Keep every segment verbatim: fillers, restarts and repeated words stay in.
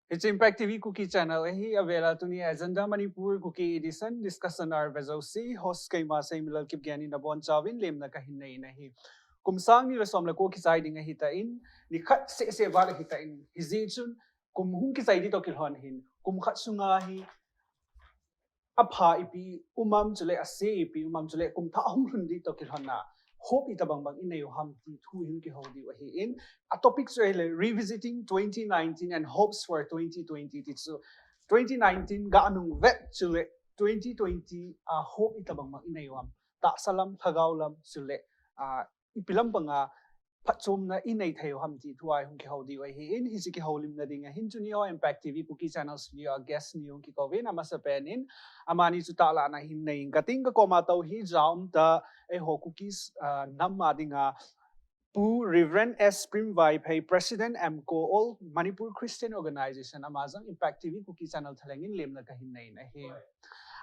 Hiche Impact T V Kuki Channel ahi, avela tuni Agenda Manipur Kuki Edition, discussion ar vejosi, host keima Seimilal Kipgen in nabonchauvin lemna kahin nei in ahi. Kum sang ni le som le ko kichai ding ahitan, nikhat seh seh val ahitan, hijeh chun kum hung kichai ding toh kilhon hin, kum khat sunga hi, apha ipi um am chule ase ipi um am chule kum thah hung lhun ding toh kilhonna hope itobang bang inei u ham ti thu hin kihou diu ahin, a topic chu ahile Revisiting twenty nineteen and Hopes for twenty twenty ti chu twenty nineteen ga nung vet chule twenty twenty a hope itobang bang inei u ham, tahsa lam, lhagao lam chule a ipi lam banga phatchomna inei thei u ham ti thu a hung kihou diu ahin, hiche kihoulimna ding ahin tuni ho Impact T V Kuki Channel studio a guest ni hung kikouvin, amasapen in amani chu tahlahna hin nei inge kating, kakoma tou hi jaum ta eiho Kuki, ah, nam a dinga Pu Reverend S Primvaiphei, President M C O, All Manipur Christian Organization, ama jong Impact T V Kuki Channel thalheng in lemna kahin nei in ahi.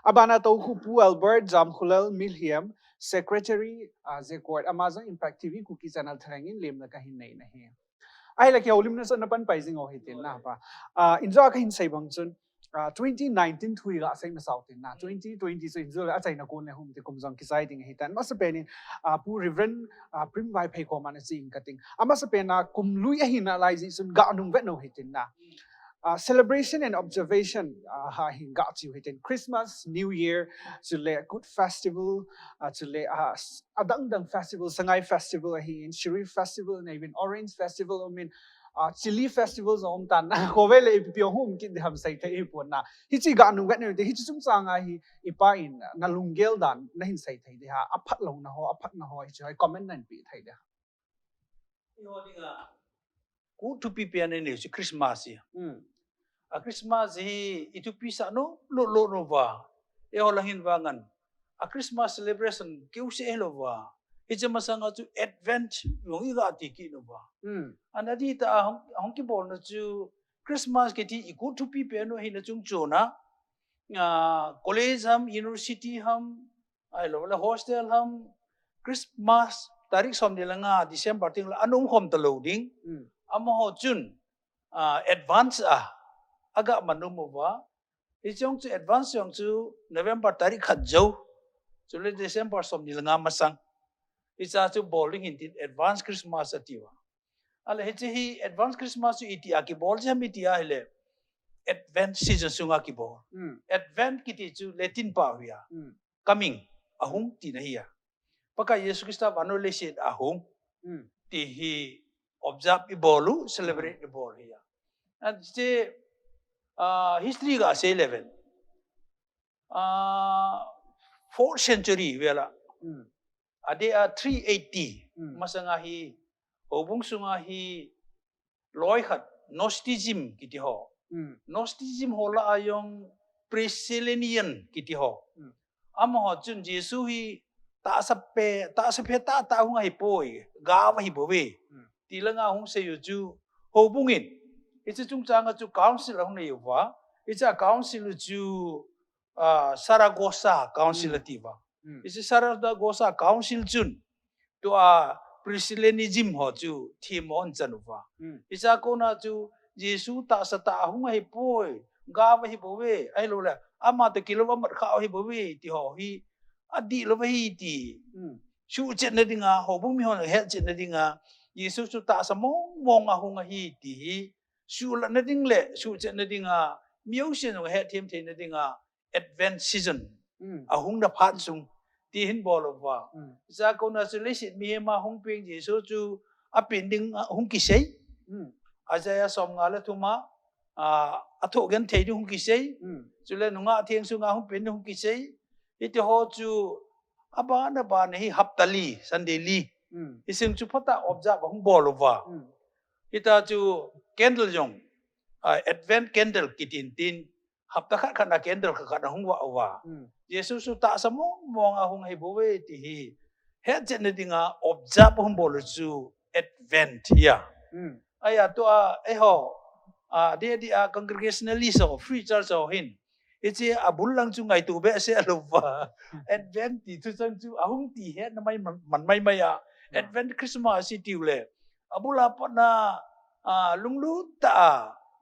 Abana tou khu Pu Albert Jamkhulel Milhiam, Secretary, ah, J CORD, ama jong Impact T V Kuki Channel thalheng in lemna kahin nei in ahi. Ahile kihoulimna chu ana pan pai jing u hitin na pa. Ah, injo a kahin sei bang chun, ah, twenty nineteen thu hi gasei masau tin na. Twenty twenty chu injo le achaina kon le hung ti kum jong kichai ding ahitan. Amasapen in, ah, Pu Reverend, ah, Primvaiphei koma nache inge kating. Amasapen a kum lui ahi nalai jeh chun ga nung vet u hitin na. Ah, celebration and observation, ah, ha hin gache u hitin, Christmas, New Year, chule Kut Festival, ah, chule, ah, s-, adang dang festival, Sangai Festival ahin, Shirui Festival ahin, Orange Festival ahin, ah, Chilli Festival jong um tan, khovel le ipi ipi hung um kit ding ham seithei ahipon na. Hiche ga nung vet u hite, hiche chungchang a hi ipa in nalunggel dan nahin seithei ding ham, aphat louna ho, aphatna ho, hiche ho comment nahin pe thei ding ham. Eiho dinga, Kut thupi pen a inei chu Christmas hi. Hmm. A Christmas hi ithupi sah nom lou lou uva. Eiho lang hin vang ngan. A Christmas celebration keu seh hilou va. Hiche masanga chu Advent jong iga ti kit uva. Hmm. Ana dih tah a hung, hung kibolna chu Christmas kiti i Kut thupi pen u hina chung chon a. Ah, college ham, university ham, ahilou le hostel ham, Christmas tarik som ni le nga December teng le ana um khom talou ding. Hmm. Amaho chun, ah, advance a, aga man nom uva. Hiche jong chu advance jong chu November tarik khat jou. Chule December som ni le nga masang. Hiche a chu bol ding hin tin advance Christmas ati uva. Ahile hiche hi advance Christmas chu itia kibol jeh ham iti ahile Advent season sunga kibol. Hmm. Advent kiti chu Latin pau ahi a. Hmm. Coming, ahung tina ahi a. Pakai Jesu Christa vannoi leiset ahung. Hmm. Ti hi observe ibol u, celebrate ibol u ahi a. And hiche, ah, history gasei le ven. Ah, fourth century vel a. Hmm. Adeh a three A D. Hmm. Masanga hi, houbung sunga hi, loi khat, Gnosticism kiti ho. Hmm. Gnosticism ho lah a jong Priscillian kiti ho. Hmm. Amaho chun Jesu hi tahsa phe, tahsa phe tahtah hung ahipoi, gao ahi bouve. Hmm. Ti langa hung sei u chu houbung in. Hiche chungchang a chu council ahung nei uva. Hiche a council u chu ah, Saragossa Council, hmm, ati uva. Hmm. Hiche Saragossa Council chun, tua Priscillianism ho chu themmo ahin chan uva. Hmm. Hiche a kona chu Jesu tahsa tah ahung ahipoi, gao ahi bouve, ahilou le, ama toh kilou amat kha ahi bouve, ti ho hi, adih lou ahi ti. Hmm. Suhchetna dinga, houbung mi hon hetchetna dinga, Jesu chu tahsa mong mong ahung ahi ti hi, suhlatna ding le, suhchetna dinga, mi jousen jong hethem theina dinga, Advent season, hmm, ahung na phat sung, ti hin bol uva. Hmm. Hiche a kona chu leiset mihem a hung peng Jesu chu apen ding, ah, hung kisei. Hmm. Isaiah som nga le thum a, ah, athoh genthei ding hung kisei. Hmm. Chule nungah theng sunga hung pen ding hung kisei. Hiti ho chu aban aban hi hapta li, Sunday li. Hmm. Hiche sung chu phatah a observe ahung bol uva. Hmm. Hitia chu candle jong, ah, Advent candle kitin tin, hapta khat khat na candle khat khat ahung vah uva. Hmm. Jesu chu tahsa mong mong ahung ahi bouve ti hi hetchetna dinga observe ahung bol u chu Advent ahi a. Hmm. Ahia tua, eiho, ah, adeh adeh a congregationalist ho, free church ho hin, hiche abul lang chu ngaito behseh lou va. Hmm. Advent ti thuchang chu ahung ti hetna mai man, man mai mai a. Hmm. Advent Christmas iti u le, abul a patna, ah, lunglut tah a,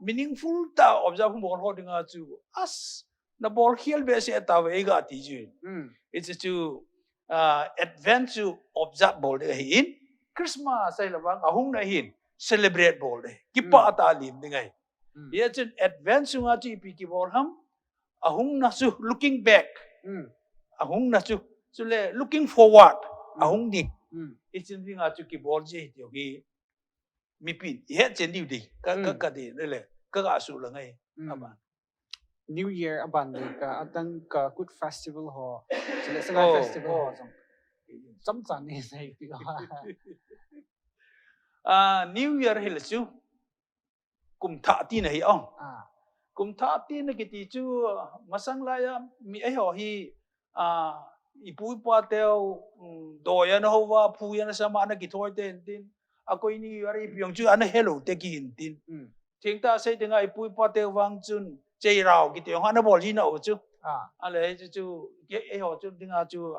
meaningful tah observe hung bol ho dinga chu, as, na bol khel behseh tauve eiga ti jin. Mm. Hichu chu, ah, Advent chu observe bol ding ahin, Christmas ahilou vang ahungna hin celebrate bol ding, kipah Mm. tah a lim ding ahi. Mm. Hichun Advent sunga chu ipi kibol ham, ahungna chu looking back, Mm. ahungna chu, chule looking forward, Mm. ahung ding. Mm. Hichun dinga chu kibol ji ahi tiu hi, mipin ihet chen diu ding, ka, ka, Mm. ka ding le, ka ga suh lang ahi. Mm. Aban. New Year aban le ka, atang ka Kut Festival ho, chule Sangay Oh, Festival ho oh. jong. Chomcha nei sei pi ho. Ah, New Year hi le chu, kum thah tina hi, oh. Ah. Kum thah tina kiti chu, masang laiya mi eiho hi, ah, ipu ipa teu, um, doi ana houva, phu ana sama ana kithoi te intin. Akoi New Year ipi jong chu ana helou te kihi intin. Mm. Thengtah sei dinga ipu ipa teu vang chun, cheirao kiti jong ana bol ji nau chu. Ah. Ale chu chu, ke, eiho chu dinga chu,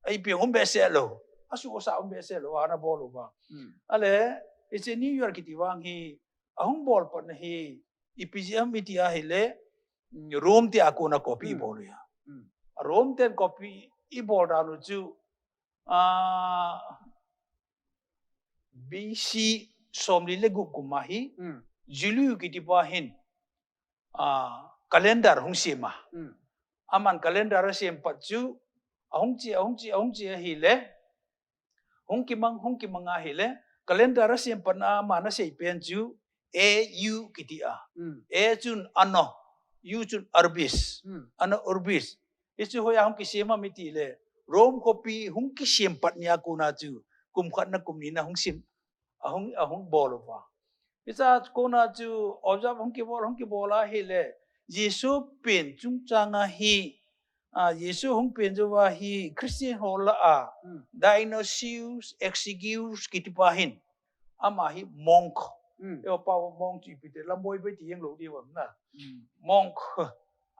ipi jong um behseh lou. Asu asa um behseh lou, ana bol uva. Mm. Ale, hiche New Year kiti vang hi, ahung bol patna hi, ipi jeh ham iti ahile, mm, Rome te a kona copy Mm. bol u ahi. Mm. Rome ten copy ibol dan u chu, ah, B C somli le gup kum a hi, Mm. Julius kiti pa hin, ah, calendar hung sem a. Mm. Aman calendar asem pat chu, ahung che, ahung che, ahung che ahile, hung kimang, hung kimang ahile, calendar asem patna a aman asei pen chu, A U kiti a. Mm. A chun anno, U chun urbis, Mm. anno urbis. Hichu hoiya hung kisem ham iti le, Rome khopi hung kisem pat nia kona chu, kum khatna kum nina hung sem, ahung, ahung bol uva. Hichea kona chu, observe hung kibol, hung kibol ahile, Jesu pen chungchanga hi, ah, Jesu hung pen jouva hi, Christian ho lah a, Mm. Dionysius Exiguus kiti pa hin, ama hi monk. Mm. Eiho pao monk chu ipi ti, lamboi bai ti jeng lou diu ham na. Mm. Monk,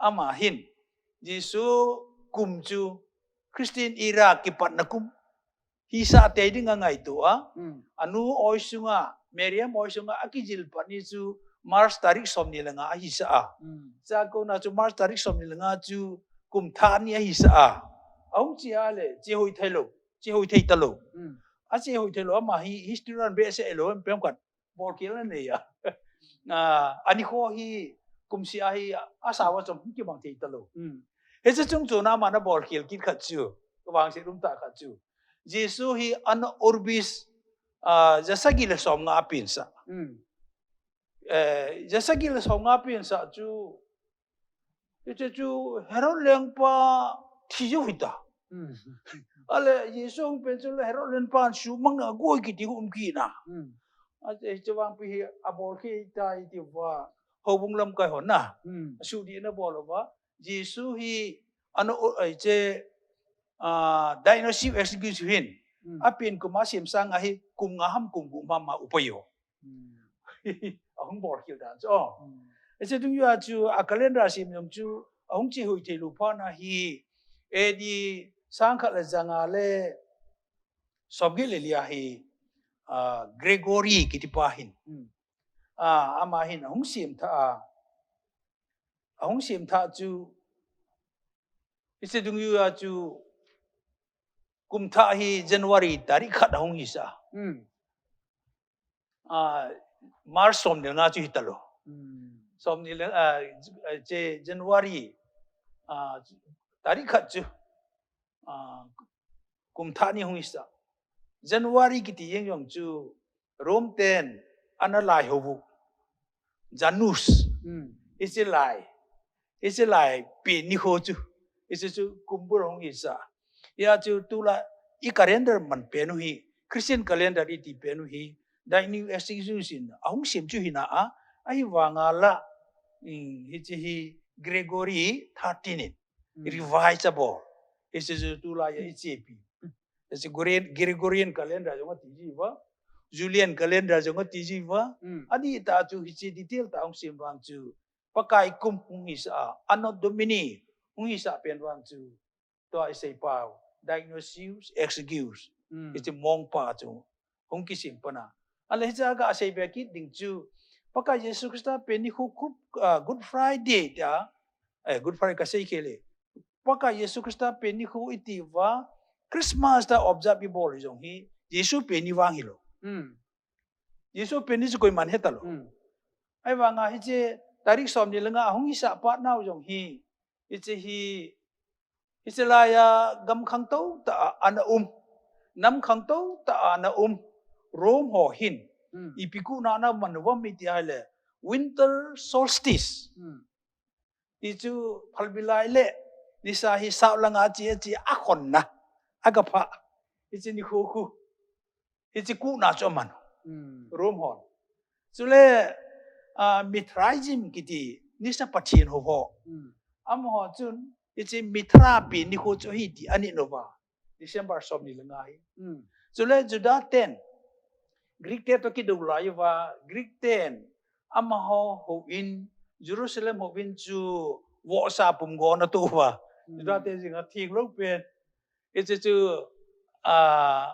ama hin, Jesu kum chu Christian era kipatna kum hisah tei dinga ngaito a. Mm. Anu oi sunga, Mariam oi sunga akijil pat ni chu March tarik somni le nga ahisah a. Mm. Hichea kona chu March tarik somni le nga chu kum thah ni ahisah a. Ahung che ahile, che hoi thei lou, che hoi thei talou. Mm. Ache hoi thei lou, ama hi history a behseh lou, em pem khat. Bol khel anei a. Ah, ani kho hi, kum seh a hi, asao a chom hung kimang thei talou. Mm. Hiche chung chun ama ana bol khel kit khat chu, vangset um tah khat chu, Jesu hi anno urbis, ah, ja sagi le som nga apen sah. Mm. Eh, ja sagi le som nga apen sah chu, hiche chu Herod lengpa thi jou hita. Mm. Ale, Jesu hung pen chu le Herod lengpan sumang a goi kiti um kit na. Mm. Ache, hiche vangpi hi abol khel tai iti uva, houbung lamkai hon na. Mm. Asudih na bol uva, Jesu hi anno, eh, hiche, ah, Dionysius Exiguus hin, Mm. apen kum a sem sang a hi, kum nga ham kum gup ham a upa jo. Mm. Ahung bol khel dan chu. Oh. Mm. Hiche dung jua chu a calendar sem jong chu, ahung che hoi thei lou phat na hi, A D sang khat le ja nga le som get le li a hi, ah, Gregory kiti pa hin. Mm. Ah, ama hin ahung sem tha a. Ahung sem tha chu, hiche dung jua chu, kum thah hi January tarik khat ahung hisah. Mm. Ah, March somni le nga chu hitalou. Mm. Somni le, ah, hiche January, ah, tarik khat chu, ah, kum thah ni hung hisah. January kiti jeng jong chu Rome ten ana lai hou u. Janus. Mm. Hiche lai. Hiche lai pen nikho chu. Hiche chu kum bul hung hisah. Hia chu tulai i calendar man pen u hi, Christian calendar iti pen u hi, Dionysius in ahung sem chu hina a, ahivanga la, mm, hiche hi Gregory thirteen in, Mm. revise abol. Hiche chu tulai a i chepi. Hiche Gregorian, Gregorian calendar jong ati ji uva, Julian calendar jong ati ji uva. Mm. Adih tah chu hiche detail tah hung sem vang chu, Pakai kum hung hisah a, Anno Domini hung hisah pen vang chu, tua i seipau, Dionysius Exiguus, Mm. hiche monk pa chu hung kisem pan a. Ale hiche a ga sei be kit ding chu, Pakai Jesu Christa pen nikho khu, ah, Good Friday tia, eh, Good Friday kasei khel e. Pakai Jesu Christa pen nikho iti uva, Christmas tia observe ibol u jong hi, Jesu pen ni vang hilou. Hmm. Jesu pen ni chu koiman heta lou. Hmm. Ahivanga hiche tarik som ni le nga ahung hisah pat nau jong hi, hiche hi, hiche laiya gam khangtou tah a ana um, nam khangtou tah a ana um Rome ho hin, Hmm. ipi kuhna ana man uvem iti ahile, winter solstice. Hmm. Hichu phalbi lai le nisa hi south langa che che a khonna, aga pha. Hiche nikho khu, hiche kuhna chu aman. Hmm. Rome hon. Chule, ah, Mithraism kiti nisa pathen ho ho. Hmm. Amaho chun, hiche Mithra pen nikho chu ahi ti anit uva. December som ni le nga hi. Hmm. Chule Juda ten, Greek te toh kidou lai uva, Greek ten, amaho houin, Jerusalem houin chu vohsa pum go ana toh uva. Hmm. Juda te jing a theng lou pen. Hiche chu, ah,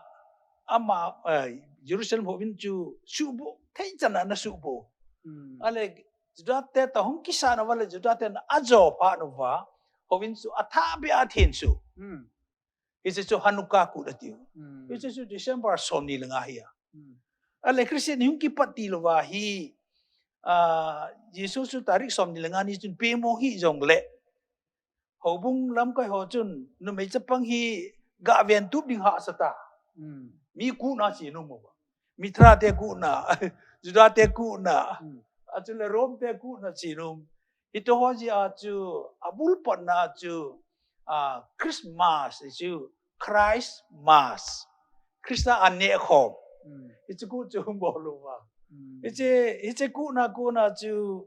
ama, eh, Jerusalem houin chu suhboh thei chan a ana suhboh. Hmm. Ahile, Juda te toh hung kisah nauva le Juda ten ajo phat nauva, houin chu athah beh a athen suh. Hmm. Hiche chu Hanukkah kut atiu. Hmm. Hiche chu December som ni le nga hi a. Hmm. Ahile Christian hung kipat ti louva hi, ah, Jesu chu tarik som ni le nga ni chun peng mo hi jongle, houbung lamkai ho chun numei chapang hi ga ventup ding hahsa ta. Hmm. Mi kuhna chi nom uva. Mithra te kuhna, Juda te kuhna, Hmm. achule Rome te kuhna chi nom. Hitoh ho jeh a chu, abul patna chu, ah, Christmas, chu Christmas. Christa aneh khom. Hmm. Hiche kuh chu hung bol uva. Hmm. Hiche, hiche kuhna, kuhna chu,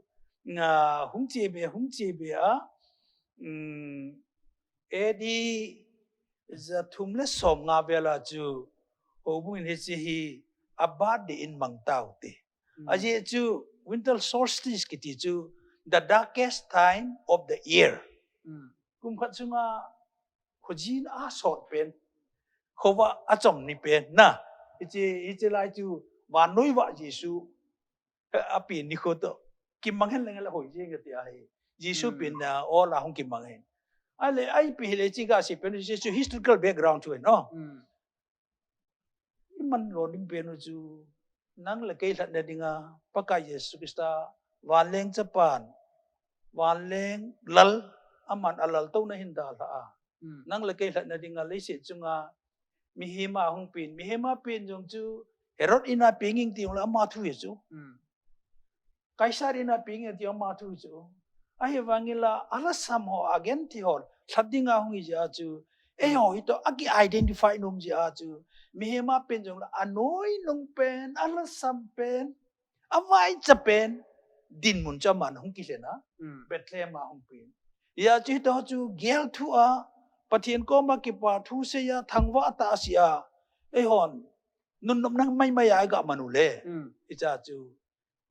ah, hung che be, hung che be a, um, A D ja thum le som nga vel a chu, houbung in hiche hi a birthday in mang tau te. Hmm. Ajeh chu winter solstice kiti chu the darkest time of the year. Hmm. Kum khat sunga khojin asot pen, khovah achom ni pen na. Hiche, hiche lai chu vannoi vah Jesu, eh, apen nikho toh kimang hen leng le hoi jeng kati ahi. Jesu Hmm. pen, ah, ol a hung kimang hen. Ahile, ipi hile chi kasei pen, hiche chu historical background chu ahi, no? Hmm. Iman lou ding pen u chu, nang le kei lhatna dinga, Pakai Jesu Christa, vanleng chapan, vanleng lal, aman alal touna ahin dalha a. Hmm. Nang le kei lhatna dinga, leiset chunga, mihem a hung pen, mihem a pen jong chu, Herod in a peng inge ti jongle ama thu hi chu. Hmm. Kaisar in a peng inge ti ama thu chu. Ahivangin la, alhasam ho, agenthi ho, lhat dinga hung hi jeh a chu. Eiho hitoh, aki identify nom jeh a chu. Mihem a pen jongle, anoi nung pen, alhasam pen, avaicha pen, dinmun chu aman hung kilhen a. Hmm. Bethlehem a hung pen. Hijeh a chu hitoh chu gel thu a, Pathen koma kipa thu sei a, thangvah tahsa a. Eihon, nunnopna maimai a iga man u le. Hmm. Hiche chu,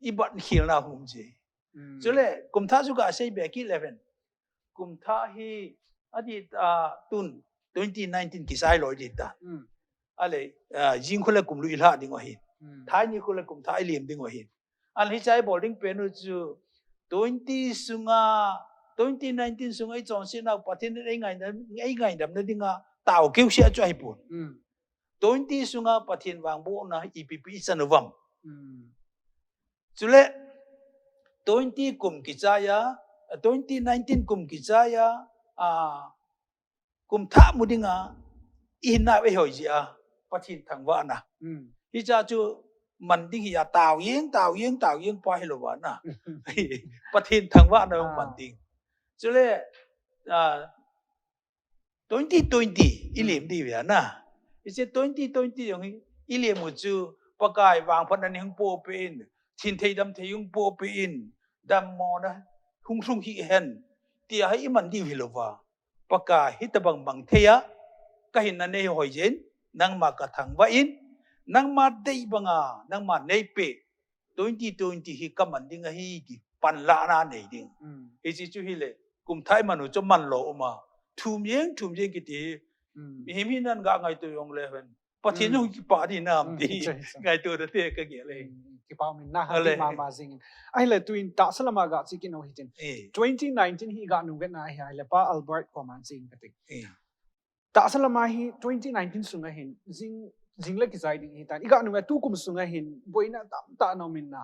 ibat khelna hung um je. Hmm. Chule, kumthah chu kasei be kit le ven. Kumthah hi, adih, ah, tun, twenty nineteen kisai loi ding ta. Hmm. Ahile, ah, jing khu le kum lui ilha ding u ahi. Hmm. Thai ni khu le kumthah ilem ding u ahi. Ahile hiche a ibol ding pen u chu, twenty sunga, twenty nineteen sunga ichonsetnau Pathen in eingaidam, eingaidamna dinga, tao keu seh chu ahipon. Hmm. Twenty sunga Pathen vangbohna ipi ipi ichan uvam. Hmm. Chule, twenty kum kichai a, twenty nineteen kum kichai a, ah, kumthah mu dinga, ihinna u eihoi jeh a, Pathen thangvahna. Hmm. Hiche chu man ding hi a, tao jeng, tao jeng, tao jeng pa hilou va na. Pathen thangvahna Ah. man ding. Chule, ah, twenty twenty, ilem ding ve na. Hiche twenty twenty jong hi, ilem u chu, Pakai vangphatna nei hung pohpeh in, thin thei dam thei hung pohpeh in, dammona hung lhung hih hen, tia hi iman diu hilou va. Pakai hitobang bang thei a, kahinna neihoi jeh in, nangma kathangvah in, nangma dei banga, nangma neipeh, twenty twenty hi kaman ding ahi ti panlahna nei ding. Hmm. Hiche chu hile, kumthah iman u chu manlou um a. Thum jeng, thum jeng kiti hi. Hmm. Mihem hina in ga ngaito jongle hen. Pathen jong kipa di nam ti ngaito ta te ka gel e. Kipa min na ha di mama jing in. Ahile tuin tahsa lama ga chi kit u hitin. Twenty nineteen hi ga nung vet na hi ahile Pa Albert koma jing kati. Tahsa lama hi twenty nineteen sunga hin jing, jing le kijai ding hitan. I ga nung vet tukum sunga hin boina tamtah ana um in na.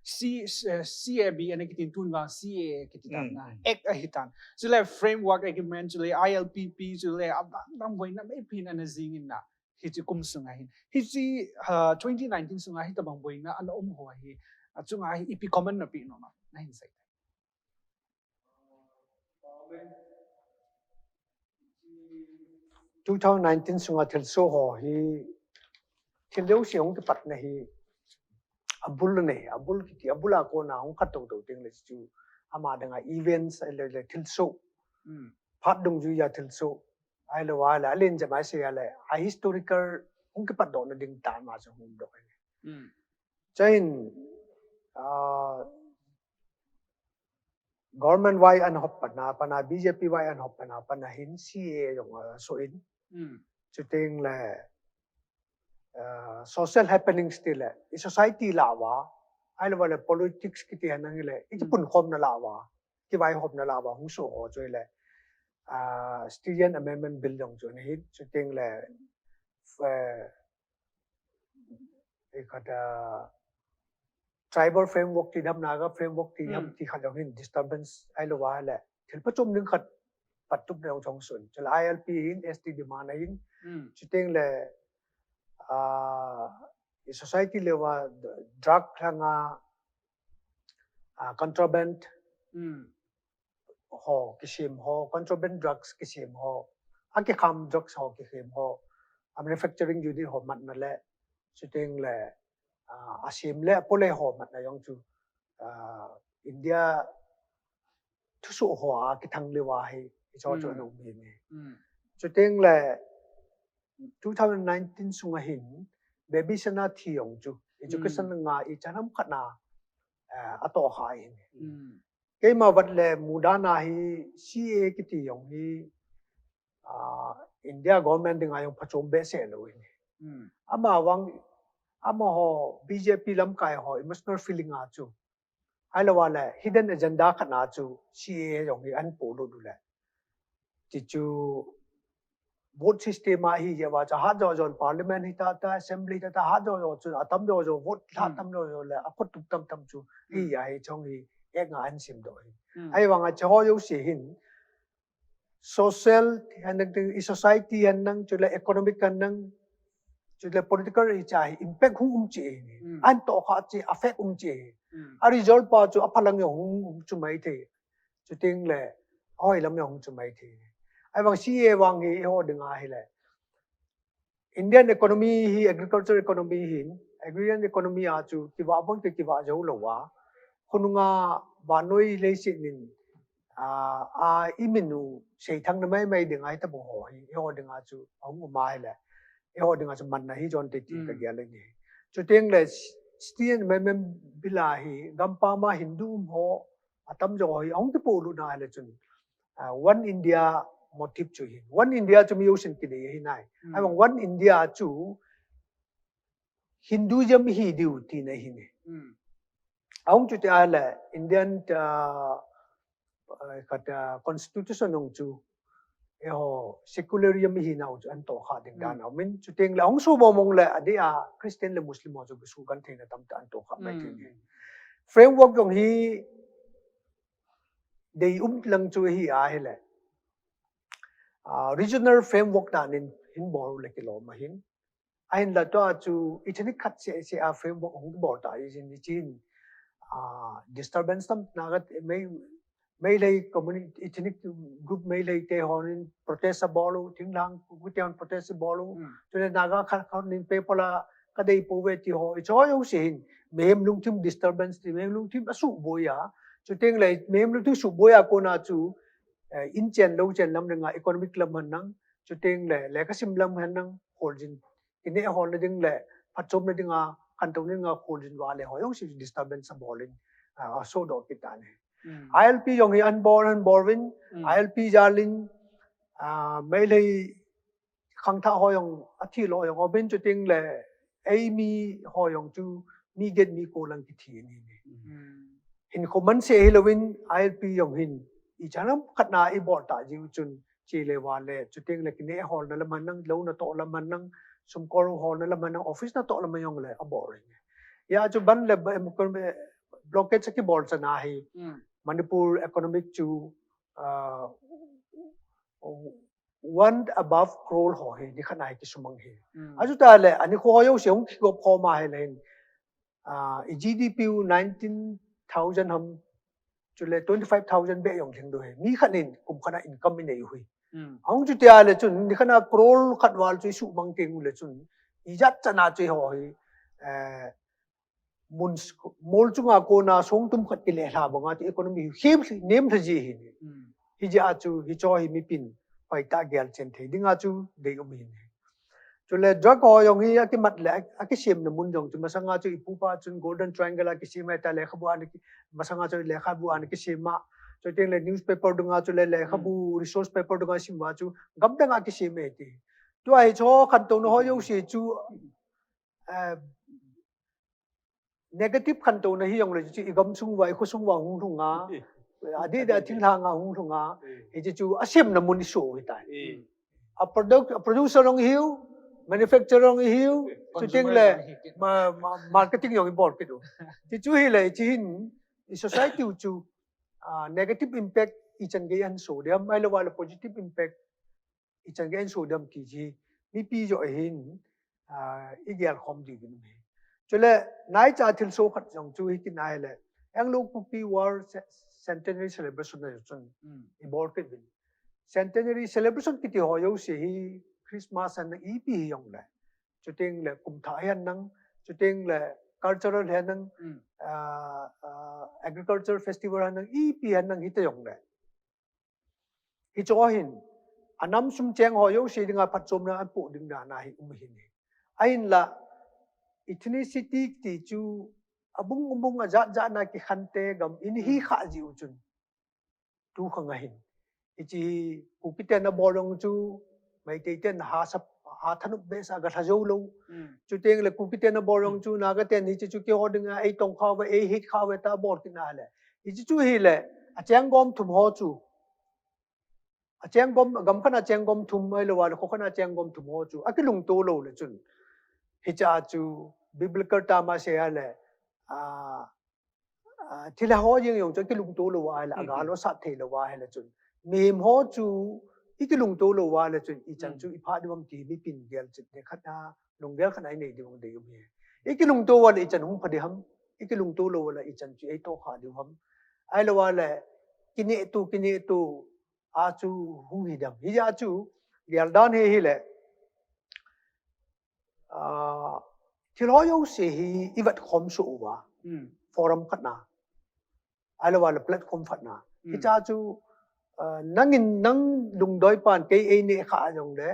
C, eh, C A B ana kitin tun vang C A A kiti tan na. Act ahi tan. Chule framework agreement, chule I L P P, chule adang dang boina mei pin ana jing in na. Hiche kum sunga hin. Hiche, ah, twenty nineteen sunga hitabang boina ana um ho hi. Achunga hi ipi comment na pi nom am. Na hin sei. Two thousand nineteen sunga thilsoh ho hi, thil jouse hung kipatna hi, abul nei, abul kiti, abul a kona hung khat tou tou teng le chu, ama danga events, ahile, le thilsoh, phat dungjuia thilsoh, ahilou le, alen jep a sei a le, a historical hung kipatdohna ding tah ma chu hung doh. Chuin, ah, government vai an hop pat na, pat na B J P vai an hop pat na, pat na hin C A A jong, ah, so in. Chuteng le, ah, social happenings ti le, i society lah uva, ahilou le politics kiti henlang le, i kipunkhomna lah uva, kivaihopna lah uva, hung soh ho chu le, ah, Student Amendment Bill jong chu ana hin, chuteng le, eh, eh, khat, ah, tribal framework ti dam, Naga framework ti dam ti khat jong hin disturbance ahilou le, thil phachom ding khat patupna jong chong sun. Chule I L P hin S T demand ahin. Chuteng le, ah, i society level a drug langa, ah, contraband ho kisem ho, contraband drugs kisem ho, akikham drugs ho kisem ho, a manufacturing unit ho matna le, chuteng le, ah, asem le, apole ho matna jong chu, ah, India thusoh ho a kithang leuva hi, hicho chu ana um hi ni. Chuteng le, two thousand nineteen sunga hin, Bebisena thi jong chu, education nga i chanam khat na, eh, atoh kha hi ni. Keima vat le mudana hi C A A kiti jong hi, ah, India government dinga jong phachom behseh lou hi ni. Ama vang, amaho B J P lamkai ho emotional feeling a chu. Ahilou le hidden agenda khat na chu C A A jong hi an polut u le. Ti chu vote system ahi jeh uva chu hat jo jo parliament hi ta ta, assembly ta ta, hat jo jo chu atam jo jo vote hat tam jo jo le, akhotup tam tam chu hi ahi chong hi ek nga an sim doh hi. Ahivang a chu ho jouse hin social henlang, i society henlang, chule economic henlang, chule political hi cha hi impact hung um cheh hi. An toh kha cheh, affect um cheh hi. A result pa chu aphalang jong hung um chu mai thei. Chuteng le, ahoilam jong hung chu mai thei. Ahivang C A A vang hi, eiho dinga hile. Indian economy hi agriculture economy hin, agrarian economy a chu kivah bon ke kivah jou lou a. Khonunga vannoi leiset in, ah, a imin u seithang na mai mai dinga hitabang ho hi, eiho dinga chu ahung um a hile. Eiho dinga chu manna hi jon te ti ka gel ni. Chuteng le Student Amendment Bill a hi, gampam a Hindu um ho, atam jo hi, ahung kipolut na hile chun. Ah, One India motive chu hin. One India chu mi jousen kidei ahi nai. Ahivang One India chu Hinduism hi diu tina hi ni. Ahung chuti a le Indian, ah, ah, khat, ah, constitution jong chu, eiho, secularism hi nau chu an toh kha ding dan a um in, chuteng le ahung su mong mong le, adeh a Christian le Muslim ho chu kisu kan theina tamtah an toh kha mai thei ni. Framework jong hi dei um lang chu hi a hile. Ah, regional framework dan in hin bol le kilom ahin. Ahinla tua chu ethnic khat seh seh a framework hung bol ta i jin i chin. Ah, disturbance tam na ka mei, Meitei community, ethnic group Meitei te hon in protest abol u, thinglhang Kuki te hon protest abol u. Chule Naga khat khat in paper la ka dei pouve ti ho. I chu jouse hin mihem lungthim disturbance ti, mihem lungthim asuboi a. Chuteng le mihem lungthim suboi a kona chu, eh, inchen louchen lam dinga economic lam henlang. Chuteng le lekhasim lam henlang, kholjin. Ineh holna ding le, phatchomna dinga, khantouna dinga, kholjin vale ho jouse disturbance abol in, ah, asodoh kit tan ahi. I L P jong hi an bol, an bol uvin, I L P jal in, ah, Meitei khangthah ho jong, athi lo jong, obin chuting le, ei mi ho jong chu, mi get mi ko lang kithi ni ni. Hin khoman se hi loin, I L P jong hin, i chanam khat na i bol ta jiu chun, chi le wa le, chuting le kine hol na lam han nang, lo na to lam han nang, sum kor hol na lam han nang, office na to lam jong le, a bol ring. Ya chu ban le, ba, em, kon me, blockade sa ki bol sa na hi, Manipur economic chu, uh, one above crore ho hi, ni khat na hi kisumang hi. Achu ta le, ani kho ho yo se hung kigop kho ma hi le hin, uh, i G D P u nineteen thousand ham, chu le twenty five thousand be jong theng do hi. Mi khat in, kum khat na income i nei u hi. Ahung chu tia le chun, ni khat na crore khat val chu i sumang teng u le chun, i jat chana chu ho hi, eh, mun s-, mol chunga kona song tum khat kile hla banga chu economy hi nem tha ji hi ni. Hi ji a chu, hi cho hi mi pin, pai ta gel chen thei dinga chu, dei um hi ni. Chu le drug ho jong hi a kimat le, a, a kisem na mun jong chu, masanga chu i pu pa chun Golden Triangle a kisem a ta le khabu an ki, masanga chu le khabu an kisem a. Chu teng le newspaper dunga chu le, le khabu resource paper dunga sim va chu, gam dang a kisem e ti. Tu a hi cho khan to na ho yo se chu, eh, negative khan to na hi jong le chu i gam sung va, i kho sung va hung lhung a. A di da thil hang a hung lhung a. Hi chu chu a sem na mun i so hi ta. A product, a producer jong hiu, manufacturer jong hiu, chu teng le ma, ma, marketing jong i bol kit u. Ti chu hi le, chi hin, i society u chu, ah, negative impact i chan gei an so diam, ai lo wa le positive impact i chan gei an so diam ki ji, mi pi jo hin, ah, i gel khom di bin mi. Chu le, nai cha thil so khat jong chu hi ki nai le, Anglo Kuki War ce-, centenary celebration na jo chun, i bol kit bin. Centenary celebration kiti ho yo se hi Christmas an ipi hi jong le. Chu teng le kum tha hi an nang, chu teng le cultural hi an nang, ah, ah, agriculture festival hi an nang, ipi hi an nang hi te jong le. Hi cho hin, a nam sum cheng ho yo se dinga phatchomna an po ding na na hi um hi ni. Ahin la, ethnicity ti chu, a bung bung a jat jat na ki khan te gam in hi kha ji u chun. Tu khang a hin. Hi chi Kuki ten a bol jong chu, Meitei ten ha sap, ha thanup be sa ga tha jo lo. Chu teng le Kuki ten a bol jong chu, Naga ten hi chi chu ki ho ding a, ei tong kha ve, ei hit kha ve ta bol ki na le. Hi chi chu hi le, a cheng gom thum ho chu. A cheng gom, gam khan a cheng gom thum ai lo wa le, kho khan a cheng gom thum ho chu. A ki lung to lo le chun. Hi cha chu, biblical ta ma se a le, a, Ah, thil ho jing jong chu kilungto lou va ahile, agal lo sat thei lou va ahile chun. Mihem ho chu i kilungto lou va ahile chun, i chan chu i pha diu ham ti mi pin gel chet de khat a, lunggel khat a i nei diu dei um hi. I kilungto va le i chan hung pha di ham, i kilungto lou va le i chan chu ei toh kha diu ham. Ahilou va le, kineh tu, kineh tu, a chu hung hi diam. Hijeh a chu, gel dan hi hile, ah, thil ho jouse hi i vet khom soh uva, forum khat na. Ahilou va le platform khat na. Hiche a chu, ah, nangin nang lungdoi pan kei ei neh kha jong le,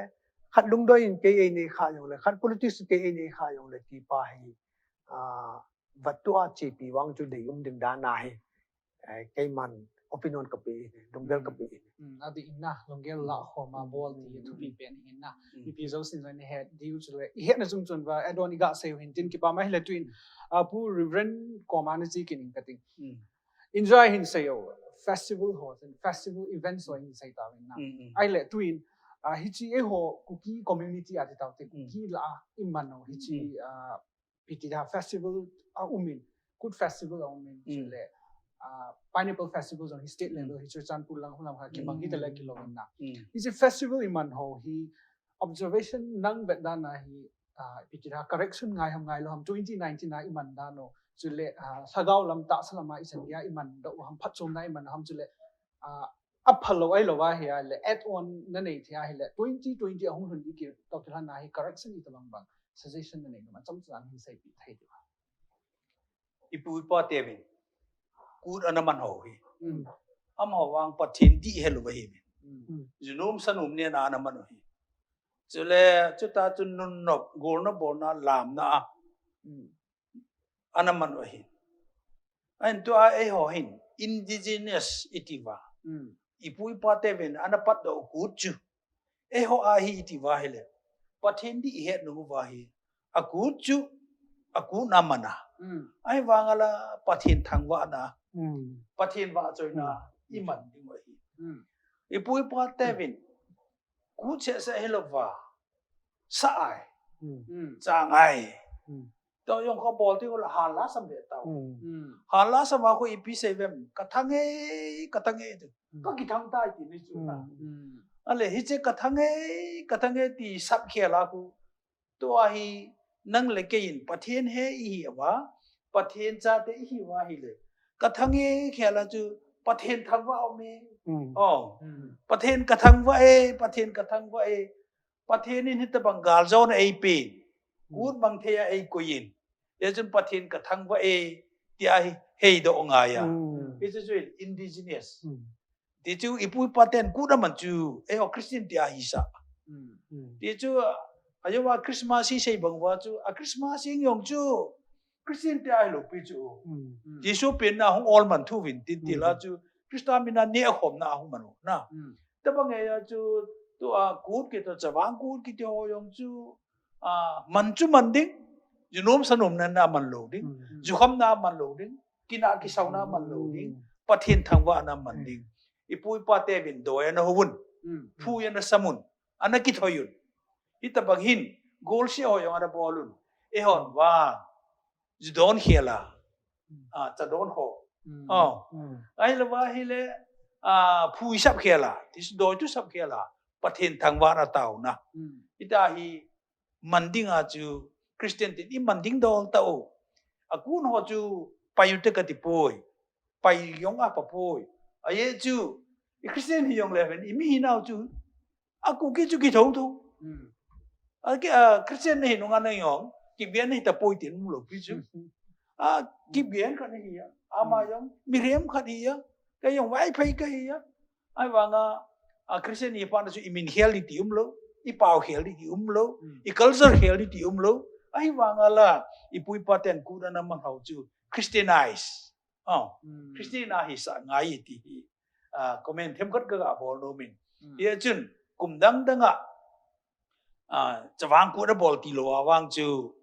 khat lungdoi in kei ei neh kha jong le, khat politics kei ei neh kha jong le, ti pa hi, ah, vet tua chepi vang chu dei um ding dan ahi. Eh, keiman opinion ka pe, lunggel ka pe. Hmm, adih in na, lunggel la khom a bol ti thupi pen in na. Mipi jousen jong i het diu chule, i hetna chung chun va, add on i ga sei u hin tin kipa ma hile tuin, ah, Pu Reverend koma na chi kit ing kati. Enjoy hin sei u, festival ho, festival events ho hin sei tauvin na. Ahile tuin, ah, hiche eiho Kuki community a ti tau te, Kuki la a i man u, hiche, ah, ipi ti da festival a um in, Kut festival a um in, chule, ah, Pineapple festival jong hi state level hi Churachandpur lang, Hulam kha kimang hi tale kilou in na. Hiche festival i man ho hi observation nang vet dan a hi, ah, ipi ti da correction ngai ham ngai lou ham twenty nineteen a i man dan u. Chule, ah, lhagao lam tahsa lam a i chan gei a i man doh u ham phatchomna i man u ham chule, ah, a phalou ahilou va ahile, add on na nei thei ahile, twenty twenty a hung lhun ding ki, toh kilhon a hi correction itobang bang, suggestion na nei nom, achom chom hin seipeh thei diu ham. I pu i pa teuvin, Kut ana man ho hi. Amaho vang Pathen dih helou ahi. Junom sanom nena ana man u hi. Chule, chuta chu nunnop, golna bolna, lamna a. Ana man u ahi. Ahin tua eiho hin, indigenous i ti uva. I pu i pa teuvin, ana patdoh u Kut chu. Eiho a hi i ti uva ahile. Pathen ding ihet nung uva hi, akut chu, akut na mana. Ahivanga la Pathen thangvahna, Pathen vahchoina iman ding u ahi. Ipu ipa teuvin, kut seh seh hilouva, sa ai, chang ai. Toh jong kho bol ti ko la hala sam ve tau. Hala sam a ko ipi sei vem, ka thang e, ka thang e tu. Ka kithang tai ti ni chu na. Ale hiche ka thang e, ka thang e ti sap khel a ko. Tua hi nang le kei in Pathen he ihi uva, Pathen chate ihi uva hile, ka thang e khel a chu Pathen thangvah um e. Oh. Pathen ka thangvah e, Pathen ka thangvah e. Pathen in hitabang galjona eipen, kut mang thei a eikoi in, hijeh chun Pathen ka thangvah e, tia hi heidoh ngai a. Hichu chu indigenous. Ti chu ipu ipa ten kut aman chu, eiho Christian tia hisah. Ti chu, ajeh uva Christmas hi sei bang uva chu, a Christmas hi jong chu Christian tia hilou pi chu. Jesu penna hung ol man thu vin tin ti la chu, Christa mina neh khomna hung man u na. Tabang e a chu, tua kut kiti, chavang kut kiti ho jong chu, a, man chu man ding, junom sanom na na man lou ding, jukham na man lou ding, kina kisau na man lou ding, Pathen thangvah na man ding. Ipu ipa teuvin doi ana houvun, phu ana samun, ana kithoi un. Hitabang hin, golseh ho jong ana bol un. Eihon vang, ju don khel a, a, cha don ho. Oh. Ahilouva hile, a, phu isap khel a, ti chu doi thu sap khel a, Pathen thangvahna taona. Hita hi man ding a chu Christian tin iman ding dol tau. Akun ho chu pai u te kati poi. Pai jong apa poi. Ajeh chu, i Christian hi jong le ven, imi hinau chu, a Kuki chu kithou thou. A ki, a, Christian na hi nunga na jong, kibian na hita poi tin um lou pi chu. A, kibian khat na hi a. Ama jong, mihrem khat hi a. Kei jong Vaiphei ka hi a. Ahivanga, a, Christian hi pa na chu i min khel di ti um lou. I pao khel di ti um lou. I culture khel di ti um lou. Ahivanga la, ipu ipa ten kut ana man hou chu. Christianize. Oh, Christian a hisah ngai ti hi. A, comment themkhat ka ga bol nom in. Hijeh chun, kum dang dang a, a, chavang kut abol tilou a vang chu,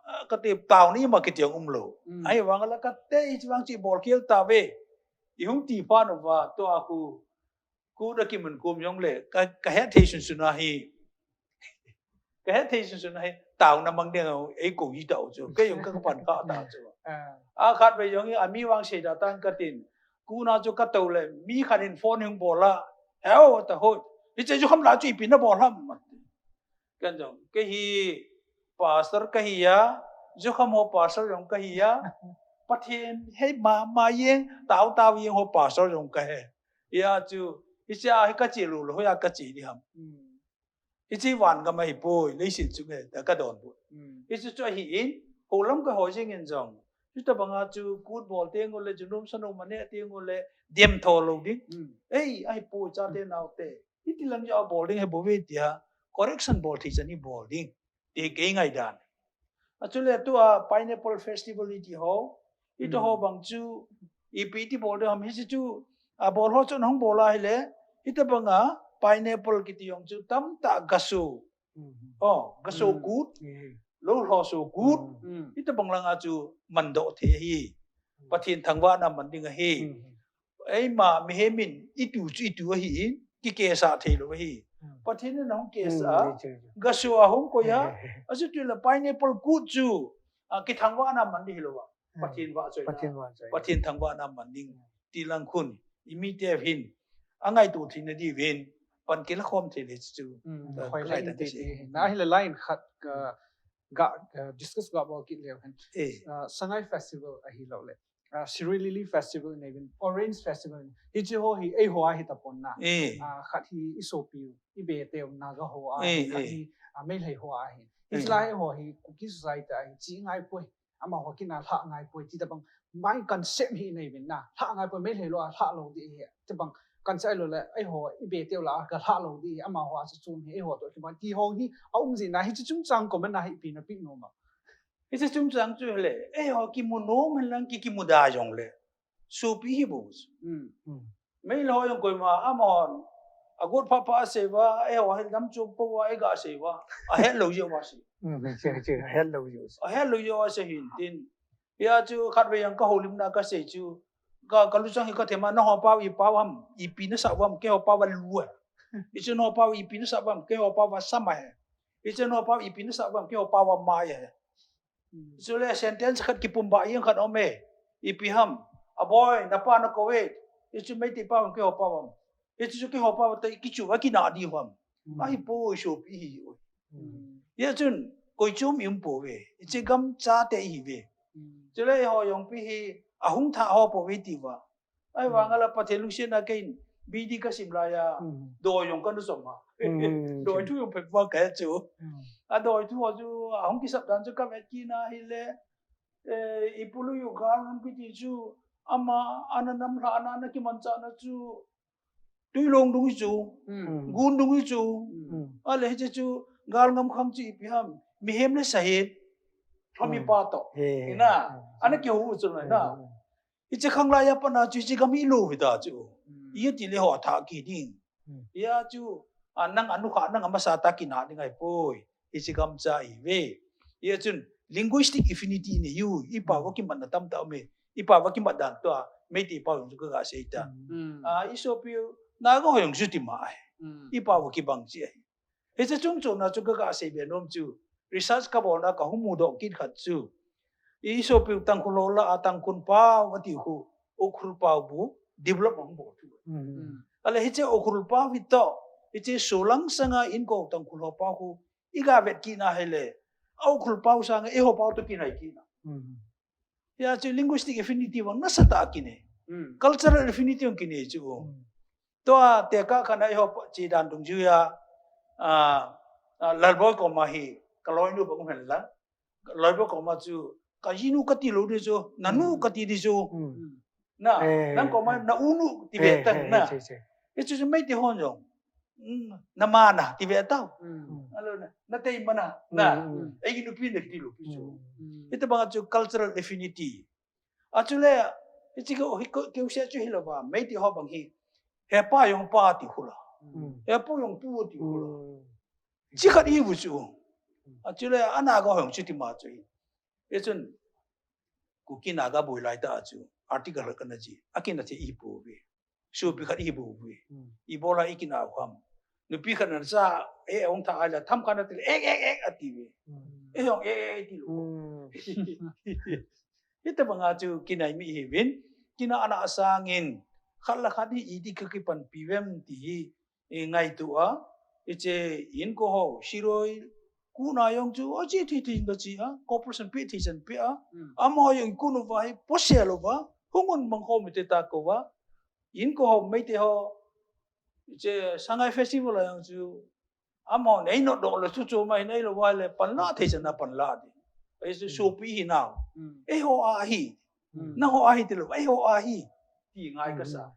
a, kati taona ima kiti jong um lou. Ahivang la kate hichavang chu ibol khel tauve. Ihung ti phat uva, tua khu, kut akimun kum jong le, ka, ka het thei sunsun a hi. Ka het thei sunsun a hi, taona mang ding a, eikou hi tau chu. Kei jong ka, ka pan kha ta chu. A khatvei jong hi, ami vang sei da tan katin. Kut na chu ka tou le, mi khat in phone hung bol a. Heo, ta hoi. Hiche jukham la chu ipi na bol ham. Ken jong, kei hi pastor ka hi a, jukham ho pastor jong ka hi a. Pathen, hei ma, ma jeng, tao tao jeng ho pastor jong ka he. Hia chu, hiche a hi ka che lou lou, hoiya ka che di ham. Hiche van gam ahi poi, leiset chunga, ta ka donbut. Hiche chu ahi in, ho lam ka ho jeng in jong. Chuti banga chu, kut bol teng u le, junom sanom a neh teng u le, dem tho lou ding. Ei, ahi poi, chate naote. Hiti lam jeh a bol ding ahi bouve tia, correction bol thei chan hi bol ding. Ti kei ngaidan. Achule tua Pineapple Festival iti ho, iti ho bang chu, ipi ti bol ding ham hiche chu, abol ho chu nahung bol a hile, hiti banga pineapple kiti jong chu tamtah gaso. Oh, gaso kut. Lou lho so kut. Hiti bang langa chu mandoh thei ahi. Pathen thangvahna man ding ahi. Eima mihem in itu chu itu ahi in, kikesah thei lou ahi. Pathen in ahung kesah a, gaso ahung koi a, achuti le pineapple kut chu, a, kithangvahna man ding hilou a. Pathen vahchoina. Pathen thangvahna man ding. Ti lang khun, imite hin, angaito theina diuvin, pan kilakhom thei le chu. Hoi lai in te te. Na hile line khat ka, ga, uh, discuss ga bol kit leu hen. Uh, Sangai Festival ahi lou le. Uh, Siri Lily Festival nei vin, Orange Festival nei. Hiche ho hi, eiho ahi tapon na. Uh, khat hi isopi, ibe teu Naga ho ahi, khat hi, uh, Meitei ho ahi. Hiche lai ho hi, Kuki society ahi, chi ngai poi. Amaho kina lha ngai poi, ti tabang. Mai concept hi nei vin na. Lha ngai poi, Meitei lou a lha lou di hi. Tabang. Kan chai lou le, eiho, ibe teu la, ka lha lou di, amaho a chu chun hi, eiho toh kiban, ti ho hi, aum jing na, hiche chungchang comment na hi, ipi na pe nom a. Hiche chungchang chu le, eiho kimu nom hen lang ki, kimu da jong le. Sopi hi bou chu. Meitei ho jong koima, amahon, Agot pha pha asei uva, eiho hin lam chom pou a, eiga sei uva. Ahet lou jeh uva sei. Hmm, che, che, ahet lou jeh uva sei. Ahet lou jeh uva sei hin tin. Hia chu khatvei jong ka houlimna kasei chu. Ka, ka luchang hi ka thema, nangho pao ipi pao ham, ipi nasah uvam, keiho pao va lu ahi. Hichu nangho pao ipi nasah uvam, keiho pao va sam ahi. Hichu nangho pao ipi nasah uvam, keiho pao va mai ahi. Chule sentence khat kipum ba jeng khat aume. Ipi ham. Aboi, napa nakou e. Hichu Meitei pao ham, keiho pao ham. Hichu chu keiho pao te kichu va kina di ham. Ahipoi, sopi hi oi. Hia chun, koi chom i um pouve. Hiche gam chate ihiuve. Chule eiho jong pi hi, ahung thah ho pouve ti uva. Ahivang ala Pathen lungsetna keiin, B D kasim laiya, doi jong kana chom a. Doi thu jong phabep kahe chu. Adoi thu ho chu, ahung kisap dan chu kavet kit na hile, eh, i Pu Luiyu Galngam kiti chu, ama, ana nam lhahna, ana kimanchahna chu, Tuilong dung hi chu, gun dung hi chu, ale hiche chu, Galngam khang chu ipi ham, mihem le sahit, lhomipa toh. Ina, ana kihou chu na, ina. Hiche khang laiya pat na chu, hiche gam hi lou hita chu. Iti le ho athah kit ding. Hia chu, a, nang anukhah, nang amasa tah kina ding ahipoi. Hiche gam cha ihiuve. Hia chun, linguistic affinity nei u, i pao va kimatna tamtah aume. I pao va kimat dan toh a, Meitei pao jong chu kaga sei tan. A, i sopiu, Naga ho jong chuti ma ahi. I pao va kibang cheh ahi. Hiche chungchona chu kaga seibe nom chu. Research kabolna kahung mudoh kit khat chu. I sopiu Tangkhul ho lah a Tangkhul pao ati khu, Ukhrul pao bou, develop ahung bol thu. Ale hiche Ukhrul pao hitoh, hiche solang sanga inko Tangkhul ho pao khu, iga vet kit na hile, a Ukhrul pao sanga eiho pao toh kinai kit na. Hia chu linguistic affinity vang nasatah a kinei. Cultural affinity vang kinei chu. Tua tekah khat na eiho che dan dungjuiya, a, a, Lalboi koma hi, kaloinu bang um hen lang. Lalboi koma chu, kajinu kati lou di chu, nanu kati di chu. Na, nang koma na unu tive tan na. Hichu chu Meitei hon jong. Namana tive tau. Alo na, nateimana, na. Eigi nupi na kiti lou pi chu. Hitabang chu cultural affinity. Achule, hiche keu, keu se chu hilouva, Meitei ho bang hi, hepa jong pa ti khu la. Hepu jong pu ti khu la. Chi khat ihiu chu. Achule, a Naga ho jong chuti ma chu. Hichun, Kuki Naga boi laitah a chu, article khat kana ji, akina thei ihi pouve. Sopi khat ihi pouve. Ibola ikina u ham. Nupi khat nacha, eh, ahung thah ahile, tham khat nati le, ek, ek, ek, atiuve. Eihon, eh, eh, ati lou. Hitabanga chu kinai mi ihiuvin, kinahna sangin, khat le khat hi iti kakipanpi uvem ti hi, ingaito a, hiche inko ho, Shirui, kuna jong chu, ache thei thei kache a, cooperation pe thei chan pe a, amaho jong kuna uva hi, posel uva, hung un mang khom ute ta kouva, inko ho, Meitei ho, hiche Sangai Festival a jong chu, amaho, nei notdoh le chu chu ma hi, neilou uva le, panla thei chan a panla di. Hichu sopi hinau. Eiho a hi. Nangho a hi tilou, eiho a hi. Ti ngai kasa.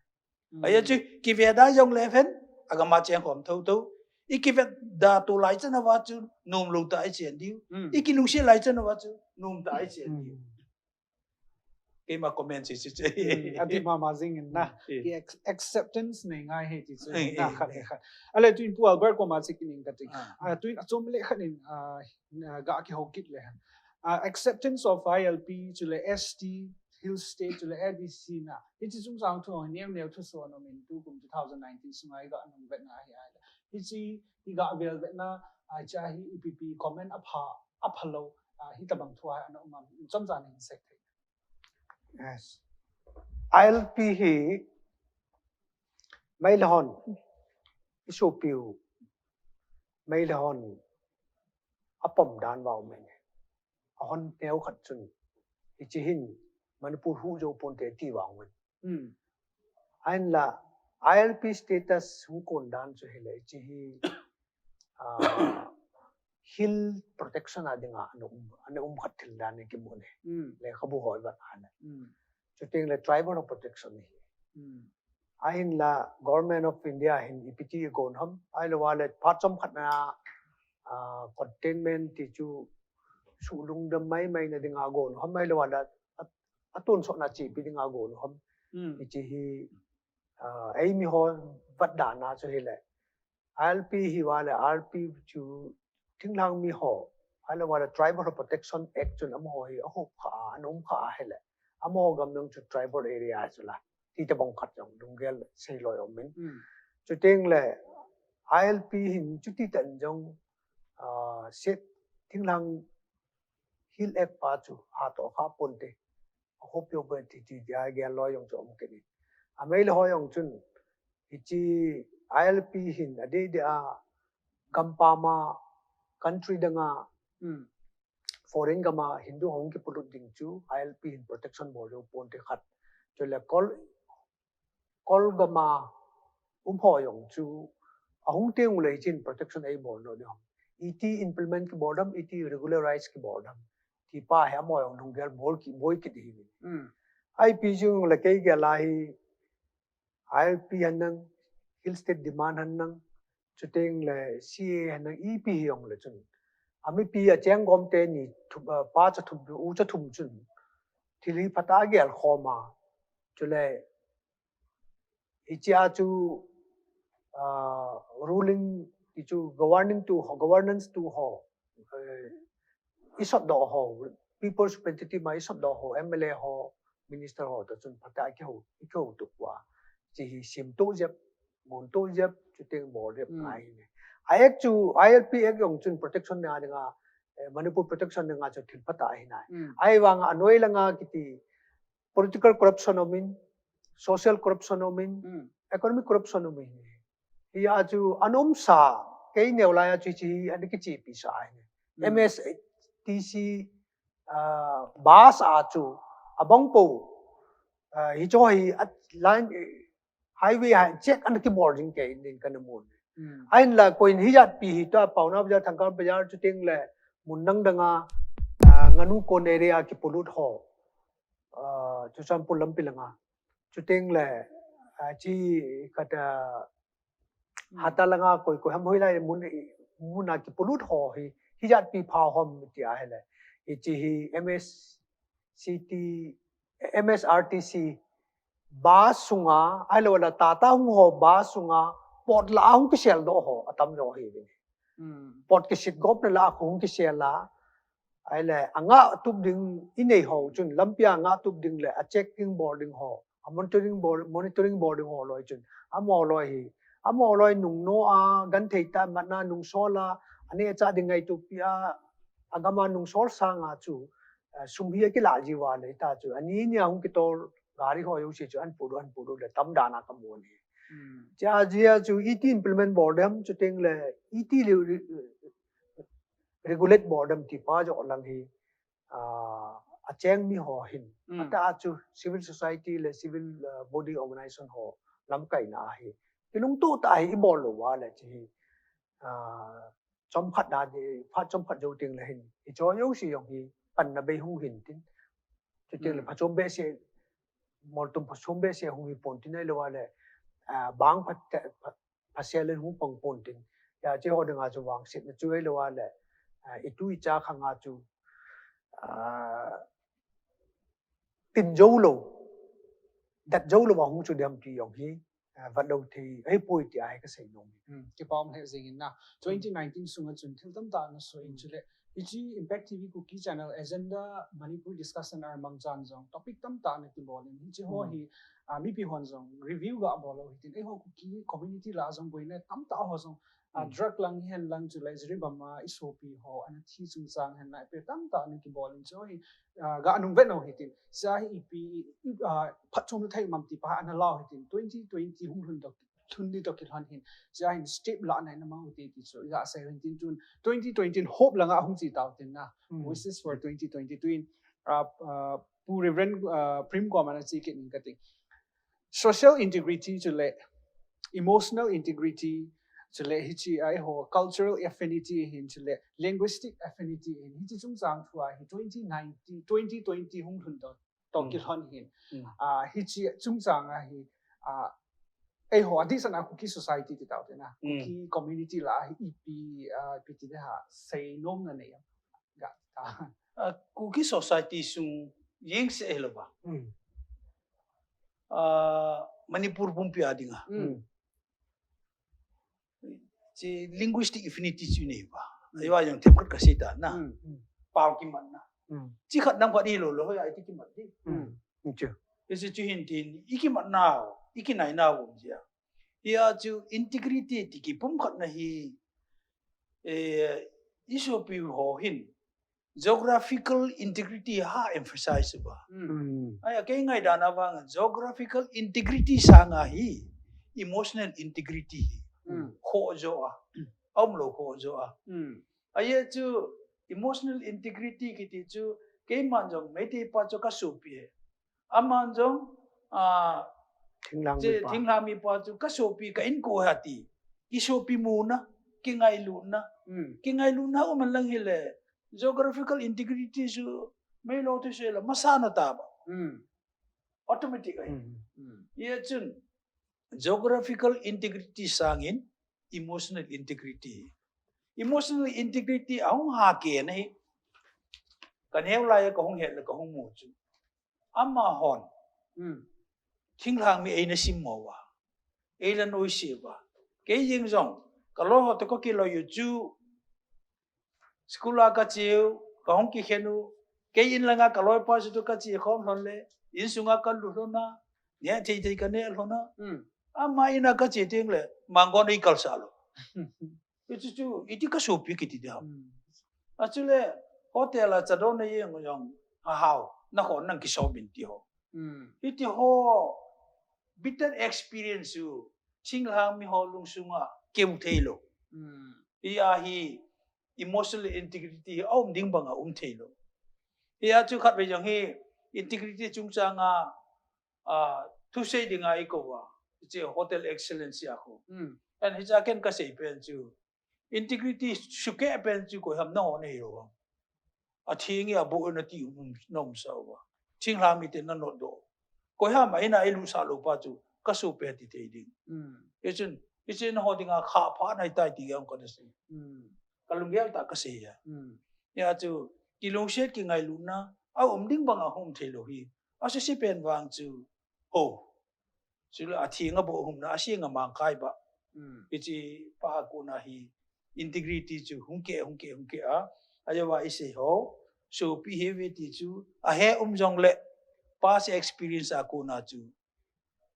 Ahi chu, kiveda jong le phen, agam a cheng khom thotho. I kiveda to lai chan uva chu, nomlou tah a ichen diu. I kilungset lai chan uva chu, nom tah a ichen diu. Keima comment chi chi chi. Ati mama jing in na. Ki acceptance nei ngai ahi ti chu na, khat le khat. Ale tuin Pu Albert koma che kit ing kati. A, tuin achom le khat in, a, ga kihou kit le hen. A, acceptance of I L P, chule S T, Hill State, chule A D C na. Hiche chungchang thu ho, neo neo thusoh ana um in tukum two thousand nineteen sunga iga nung vetna ahi ahile. Hiche iga vel vetna, a, hiche hi ipi pi comment apha, aphalou, a, hitabang thu a ana um am, chomcha nei hin sek thei. Yes. I L P hi Meilhei hon, i sopiu, Meilhei hon, apom dan vang umin. Ahon neo khat chun, hiche hin, Manipur huhjou ponte ti vang umin. Ahinla, I L P status hung kon dan chu hile, hiche hi, ah, hill protection a dinga ana um, ana um khat thil dan in kimu ne. Lekhabu hoi vat ana. Chuteng le tribal protection hi. Ahinla Government of India hin ipi ti gon ham, ahilou le phat chomkhat na, ah, containment ti chu sulungdam maimai na dinga gon ham, ahilou le a, atonsotna chepi dinga gon ham. Hiche hi, ah, eimi ho vat dan a chu hile. ILP hi vale, ILP chu thinglhang mi ho, ahilou vale Tribal Protection Act chun amaho hi ahop kha a, ana um kha a hile, amaho gam jong chu tribal area chu la, ti tabang khat jong lunggel seiloi um in. Mm. Chuteng le ILP hin chuti tan jong, ah, set thinglhang Hill Act pa chu hatoh kha ponte. Ahop jou pen ti ti dia gel loi jong chu um kit in. Amei le ho jong chun, hiche ILP hin adeh deh a gampam a, country dang a, Mm. foreign gam a Hindu hung kipolut ding chu ILP hin protection bol jou ponte khat. Chule Kol, Kol gam a um ho jong chu ahung teng uleh hichen protection eibol lou ding. Iti implement kibol dem, iti regularize kibol dem, ti pa hi amaho jong lunggel bol kiboi kit hi. Mm. Ipi jong le kei gel a hi, ILP hen lang, Hill State Demand hen lang, chuteng le CAA hen lang, ipi hi jong le chun, amipi acheng gom teni thum, ah, pa cha thum, u cha thum chun thil hi phatah a gel khom a. Chule hiche a chu, ah, ruling ti chu governing tu ho, governance tu ho, eh, isot doh ho, People's Representative ma isot doh ho, MLA ho, minister ho toh chun phatah a kihou, kihou tup uva, hiche hi simtoh jep, muntoh jep, chuteng bol jep, Mm. Ahi ne. A Act chu, ILP Act jong chun protection na dinga, eh, Manipur protection na dinga chu thil phatah ahi nai. Mm. Ahivang a anoi langa kiti political corruption um in, social corruption um in, Mm. economic corruption um in. Hia chu ana umsa, kei neo laiya chu hiche hi ana kichepi sa ahi. Mm. MSRTC, ah, bus a chu abang po, ah, hiche hi a line, eh, highway a check ana kibol ding kei in kana mu. Mm. Ahinla koin hijat pi hi ta Paona Bazar, Thangka Bazar chuteng le mun dang dang a, ah, Nganu Kon area kipolut ho, ah, Churachandpur lampi langa, chuteng le, ah, chi kata, Mm. Hata langa koi koi ham hoilai mun, mun a kipolut ho hi, hijat pi pha hom ti ahile, hiche hi MSCT, MSRTC bus sunga, ahilou le Tata hung ho bus sunga, pot la a hung kisel doh ho atam jo hi. Mm. Pot kisit gop na la a hung kisel a, ahile, angah tup ding inei ho chun, lampi a angah tup ding le, a checking bol ding ho, a monitoring bol, monitoring bol ding ho loi chun, amaho loi hi, amaho loi nung no a, genthei tah a mat na nung sol a, aneh achah ding ngaito pi a, agam a nung sol sanga chu, eh, sum hi akilah ji uva le ta chu, ani nia hung kitol gari ho jouse chu, an polut, an polut le tam dan a kamu ahi. Mm. Chujeh a chu iti implement bol dem, chuteng le iti le re-, regulate bol dem ti pa jo lang hi, ah, acheng mi ho hin. Mm. Atah a chu civil society le civil, ah, body organization ho lamkaina hi. Kilungtoh tah a hi ibol lou uva le hiche hi, ah, chomkhat na di, phat chomkhat jou teng le hin, hiche jouse jong hi panna bei hung hin tin. Chuteng le Mm. phachom behseh, moltum phachom behseh hung hi pon tin ahilou le, ah, bang phat, phat, phasel in hung pang pon tin. Hijeh a chu ho dinga chu vangsetna chu ahilou le, ah, itu icha khang a chu, ah, tin jou lou, dat jou lou a hung chu dem ti jong hi, ah, vet lou thei ahipoi ti ahi kasei nom. Hmm, kipa um lheh jeng in na. Twenty nineteen sunga chun thil tamtah ana soi in, Hmm. chule hiche Impact T V Kuki Channel Agenda Manipur Discussion a mangchan jong topic tamtah ana kibol in, hiche ho Hmm. hi, ah, mipi hon jong review ga bol u hitin, eiho Kuki community lah a jong boina tamtah ho jong, ah, Hmm. drug lang hihen lang chule Jiribam a isopi ho ana thi chungchang hen lang ipi tamtah ana kibol in, hiche ho hi, ah, ga nung vet u hitin, hiche hi ipi, i, ah, phatchomna thei um am ti pa ana la u hitin, twenty twenty hung lhun toh, lhun ni toh kilhon hin, hiche hin step lah na ina mang u ti ti chu iga sei u hitin, tun twenty twenty hope langa hung chi tau tin na. Hmm. Voices for twenty twenty-two in, ah, ah, Pu Reverend, ah, Prem koma ana chi kit ning kati. Social integrity chule emotional integrity chule hiche a eiho cultural affinity hin chule linguistic affinity hin, hiche chungchang thu a hi twenty nineteen, twenty twenty hung lhun toh, toh Hmm. kilhon hin. Hmm. Ah, hiche chungchang a hi, ah, eiho adehset a Kuki society ti tau te na. Hmm. Kuki community lah a hi ipi, ah, ipi ti ding ham, seinom na nei am? Ga ta. Ah, Kuki society sung jeng seh hilou ba. Hmm. Ah, Manipur pumpi a dinga. Hmm. Hmm. Chi linguistic affinity chu nei ba. Ai wa jong themkhat ka sei ta na. Pau kimat na. Chi khat nam khat i lo lo ya i ti kimat di. Chu. I chi chu hin tin i kimat na, i kinai na um jia. Hia chu integrity ti kipum khat na hi, eh, i sopi ho hin geographical integrity ha emphasize ba. Ai, a kei ngai dan a vang geographical integrity sanga hi emotional integrity hi. Kho jo a. Aum lo kho jo a. Ai chu emotional integrity kiti chu keiman jong Meitei pa chu ka sopi e. Aman jong, ah, thinglhang mipa chu ka sopi ka inko ha ti. Ki sopi muna, ki ngailutna. Ki ngailutna um lang hile, geographical integrity chu mei lo tu se la, masa na ta ba. Automatic ai. Ye chun, geographical integrity sangin, emotional integrity. Emotional integrity, ahung ha ke na hi. Ka neu lai ka hung het le ka hung mu chu. Ama hon. Thinglhang mi ei na sim mo wa. Ei la noi se wa. Kei jing jong. Ka lo ho to ko ki lo yu chu. School a ka cheu, ka hung ki khenu. Kei in langa ka loi pa su to ka chi khom lhon le. In sunga ka lu lhon na. Ne thei thei ka ne lhon na. Ama ina ka chi ting le. Mangon i kal sa lo. Iti chu, iti ka sopi kiti dia. Achule, hotel a chadon na yeng jong, a hao, na ho nang kiso bin ti ho. Iti ho, bitter experience u, thinglhang mi ho lungsunga, keu thei lo. Hi a hi, emotional integrity, a um ding banga um thei lo. Hi a chu khat ve jong hi, integrity chungchanga, a, thusei dinga i ko a, chi hotel excellence a ko. And hi cha ken ka sei pen chu, integrity suke pen chu koi ham na ho nei lo. A thing ya bo na ti um nom sa wa. Thinglhang mi te na not do. Koi ham a ina i lu sa lo pa chu ka su pe ti thei ding. Ye chun, ye chun ho dinga kha pha nai tai ti yang ka na sei. Ka lunggel ta ka sei ya. Ya chu, ki lungset ki ngailutna, a um ding banga hum thei lo hi. A se se pen vang chu, ho. Chule a thinga bo humna, a singa mang kai ba. Ichi pa ha kona hi integrity chu hung ke, hung ke, hung ke a. Ayo wa i sei ho. So pi he ve ti chu a he um jong le past experience a kona chu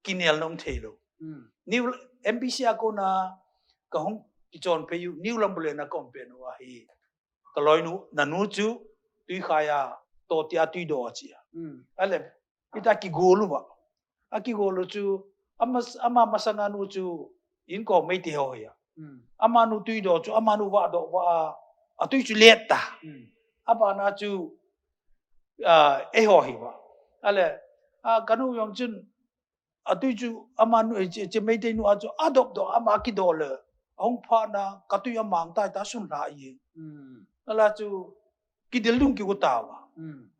kinel nom thei lo. New M B C a kona ka hung kichon pe yu, new lam bule na kom pe no a hi. Ka loi nu, na nu chu tui khaya to ti a tui do a chi a. Ale, ita ki golu ba. A ki golu chu, ama, ama masanga nu chu, in ko mei ti ho ya. Ama nu tui do chu, ama nu wa do wa, a tui chu let ta. A ba na chu, a, e ho hi ba. Ale, a, ka nu yong chun, a tui chu, ama nu, eh, che, che Meitei nu a chu, a dop do, ama ki do le. A hung pha na, ka tui a mang tai ta sun la yi. Ala chu, ki dil dung ki u ta wa.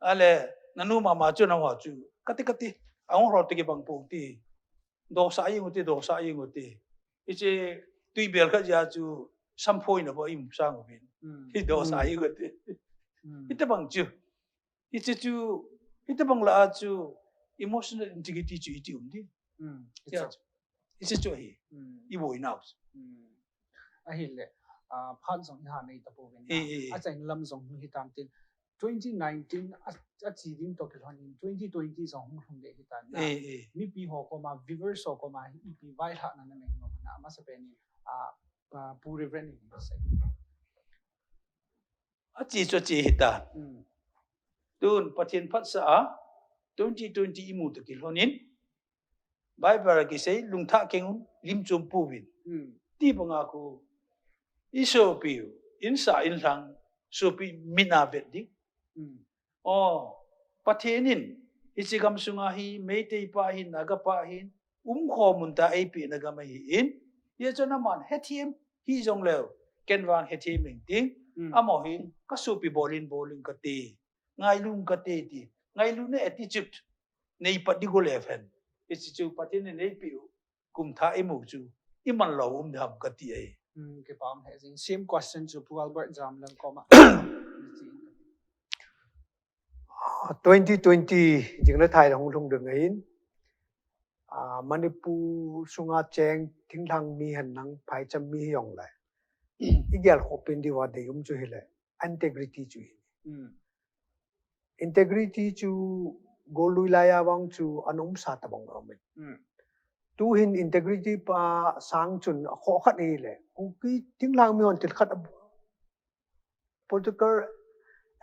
Ale, na nu mama chu na wa chu. Kati, kati, a hung ro ti ki bang pung ti. Do sa yi ngu ti, do sa yi ngu ti. I che, tui bel ka ja chu, sam phoi na bo im sa ngu bin. Hi do sa yi ngu ti. Hi te bang chu. Hiche chu, hitabang la a chu emotional integrity chu iti um di. Hmm, hiche chu. Hiche chu ahi. Hmm. I boina u chu. Hmm. Ahile, ah, phat jong iha nei tapouvin. Eh, eh. Achaina lam jong hi tam tin. Twenty nineteen a, achi ding toh kilhon in twenty twenty jong hung lhung le hitan na. Eh, eh. Mipi ho koma, viewers ho koma, ipi vailhahna nanei nom ham, amasapen in, ah, ah, Pu Reverend in sei. Achi chu achi hitan. Hmm. Tun Pathen phatsah a, twenty twenty imu toh kilhon in, Bible a kisei, lungthah keng un, lim chom pouvin. Hmm. Ti banga khu, i sopi u, in sa in lhang, sopi mit a vet ding. Hmm. O, Pathen in, hiche gam sunga hi, Meitei pa hin, Naga pa hin, um khom un ta eipeh na gam ahin, hijeh chun aman hethem, hijong leu, ken vang hethem ing ting, hmm, amaho hin, ka sopi bol in, bol in kati, ngailu ing kati ti, ngailutna attitude, nei pat ding u le phen, hiche chu Pathen in eipeh u, kum thah imu chu, iman lou um ding ham kati ahi. Hmm, kipa um lheh jing. Same question chu Pu Albert Jamlal koma. Twenty twenty jing le thai hung lhung ding ahin. Ah, Manipur sunga cheng thinglhang mi hen lang phaicham mi hijong le. i gelkhoh pen diu a deium chu hile, integrity chu hi. Hmm. Integrity chu gollui laiya vang chu ana umsa tabang lou me. Hmm. Tuhin integrity pa sang chun akhoh khat hile, Kuki thinglhang mihon thil khat a political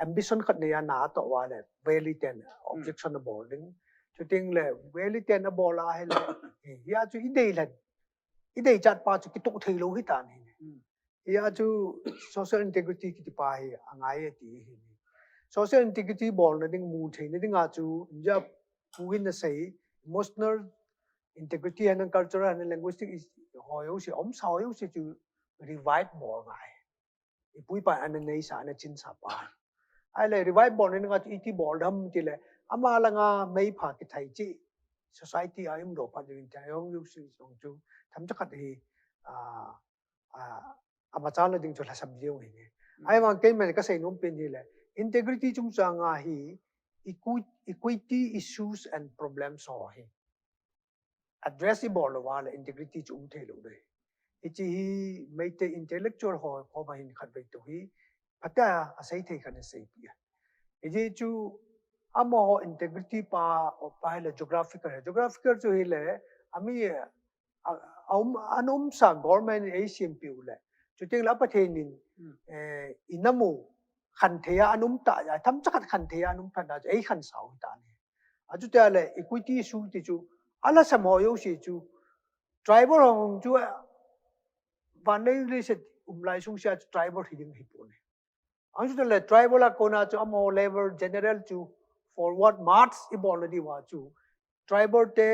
ambition khat neiya na atoh uva le, valley ten objection abol ding. Chuteng le valley ten abol a hile, hia chu i dei lhen, i deichat pa chu kitoh thei lou hitan hi. Hmm. Hia chu social integrity kiti pa hi angai e ti hi. Social integrity bolna ding, mu theina dinga chu, India pu hin asei, emotional integrity, and cultural and linguistic is, ho jouse, umsa ho jouse chu revive bol ngai. I pu i pa ana neisa, ana chinsa pa. Ahile revive bolna dinga chu iti bol dem tile, ama langa meipha kithai chi, society a um lou phat ding in, tia jong jouse jong chu themcha khat hi, ah, ah, amachalna ding chu lhasam diu hi. Hmm. Ahivang keiman kasei nom pen hile, integrity chungchanga hi equi-, equity issues and problems ho hi address i bol lou uva le integrity chu um thei lou ding. Hiche hi Meitei intellectual ho, ho ma hin khatvei tou hi phatah a asei thei khat ana seipi a. Hiche chu amaho integrity pa, o pa hile geographical, geographical chu hile, ami, a, a um, ana umsa government in eisempeh u le, chuteng le a Pathen in, Hmm. eh, i nam u khanthei a ana um ta, themcha khat khanthei a ana um phat na chu eikhansa u hitan. Achuti le equity issue ti chu, alhasam ho jouse chu, tribal ho chu, vanlei leiset um lai sung sia chu tribal hi ding hi pon e. Achuti le tribal a kona chu amaho level general chu forward march i bolna diu a chu, tribal te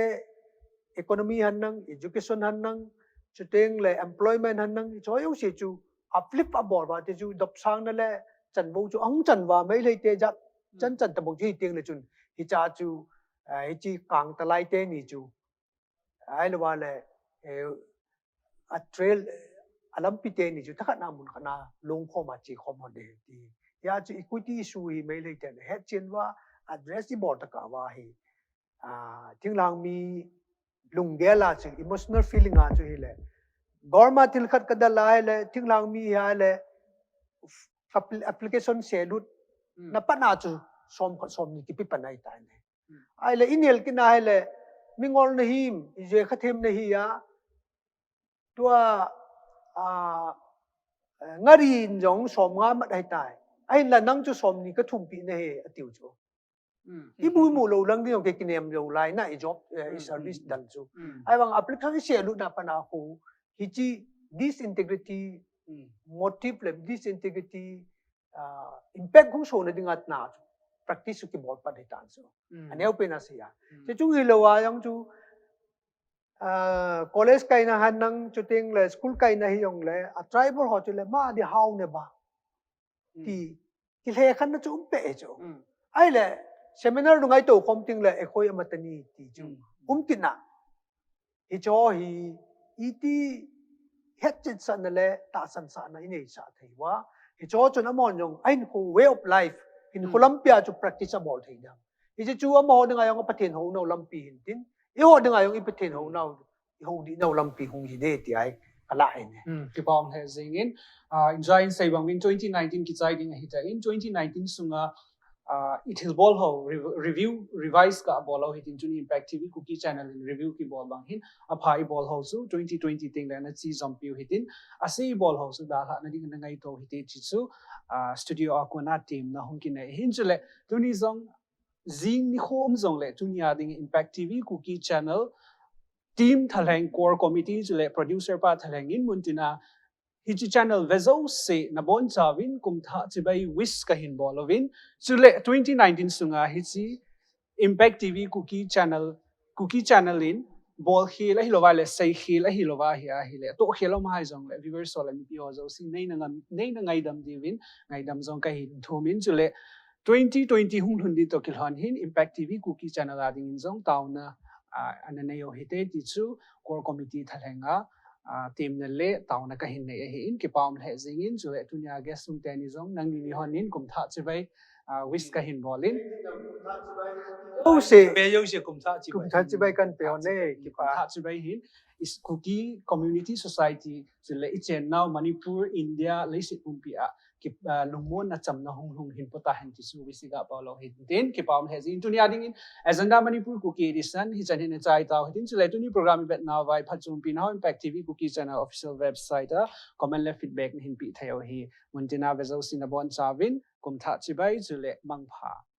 economy hen lang, education hen lang, chuteng le employment hen lang, hiche ho jouse chu uplift abol uva, ti chu dopsangna le chanvou chu ahung chan uva, Meitei te jat chan chan tabang chu hiteng le chun, hicha chu, eh, hiche kangtalai teni chu, ahilou le, eh, a trail, a lampi teni chu thakhat na mun khat na lungkhom a chekhom hon ding ti. Hia chu equity issue hi Meitei ten hetchen uva, address i bol tokah uva hi, ah, thinglhang mi lunggel a chu, emotional feeling a chu hile, government thil khat kadel a hile, thinglhang mi hi ahile, app-, application selut, Hmm. na pat na chu som khat som ni kipe pan ahitai ne. Hmm. Ahile i nel kit na hile, mingol nahim, ijeh khat hem nahi a, tua, ah, ngari in jong som nga mat ahitai. Ahinla nang chu som ni kathumpeh nahi, atiu chu. Hmm. I bu imu lou lang ding jong kei kinem lou lai na, i job, eh, i Hmm, service hmm, dal chu. Hmm. Ahivang application selut na pat na khu, hiche disintegrity, Hmm. motive le disintegrity, ah, impact hung sohna dinga na chu practice chu kibol pan ahitan chu. Hmm. Aneo pen a sei a. Hmm. Hiche chu hilou a jong chu, ah, college kaina hen lang, chuteng le school kaina hijong le, a tribal ho chu le ma di hao ne ba. Hmm. Ti, kilhekhenna chu um peh e chu. Hmm. Ahile, seminar nungai tou khom teng le, ekhoi amatani ti chu. Hmm. Um kit na. Hiche ho hi, iti hetchensahna le tahsansahna i neisah thei uva. Hiche ho chun amahon jong, ahinkho way of life, hinkho Hmm. lampi a chu practice abol thei ding. Hiche chu amaho dinga jong a Pathen hounau lampi hin tin, eiho dinga jong i Pathen hounau, i houdihnau lampi hung hi ding ti ahi, kalah ahi ne. Hmm, kipa um lheh jengin, ah, injai in sei bang uvin twenty nineteen kichai ding ahitan, twenty nineteen sunga, ah, i thilbol ho, re-, review, revise kabol u hitin, tuni Impact T V Kuki Channel in review kibol bang hin, apha i bol ho chu twenty twenty teng le ana che jompiu hitin, ase i bol ho chu dalhahna ding ana ngaito hite ti chu, ah, studio a kona temna hung kinei hin chule, tuni jong jing nikho um jongle, tunia ding Impact T V Kuki Channel team thalheng, core committee chule producer pa thalheng in muntina hiche channel ve jouse nabonchauvin kumthah chibai wish kahin bol uvin. Chule twenty nineteen sunga hiche Impact T V Kuki Channel, Kuki Channel in bolkhel ahilouva le seikhel ahilouva hi ahile, tohkhel um haijongle viewers ho le mipi ho jouse neina ngam, neina ngaidam diuvin ngaidam jong kahin thumin. Chule twenty twenty hung lhun ding toh kilhon hin Impact T V Kuki Channel a dingin jong taona, ah, ana nei u hite ti chu core committee thalhenga, ah, temna le taona kahin nei ahin, kipa um lheh jengin, chule tunia guest sung teni jong nangni ni honin kumthah chibai, ah, wish kahin bolin. Jouse, Ve jouse kumthah chibai. Kumthah chibai kahin pe u hite, kipa. Kumthah chibai hin. Kuki Community Society, chule ichennau Manipur, India, leiset pumpi a ki, uh, lungmonna chamna hunglhung hinpo tahen ti chu VC Gahpao Lou hin tin kipah um lheh jing. Tunia dingin Agenda Manipur Kuki edition hichan hin ichai tau hitin, chule tuni program ivetnauva phatchompi nahon Impact TV Kuki channel official website a comment le feedback nahin peh thei u ahi. Muntina vejouse nabonchauvin kumthah chibai chule mangpha.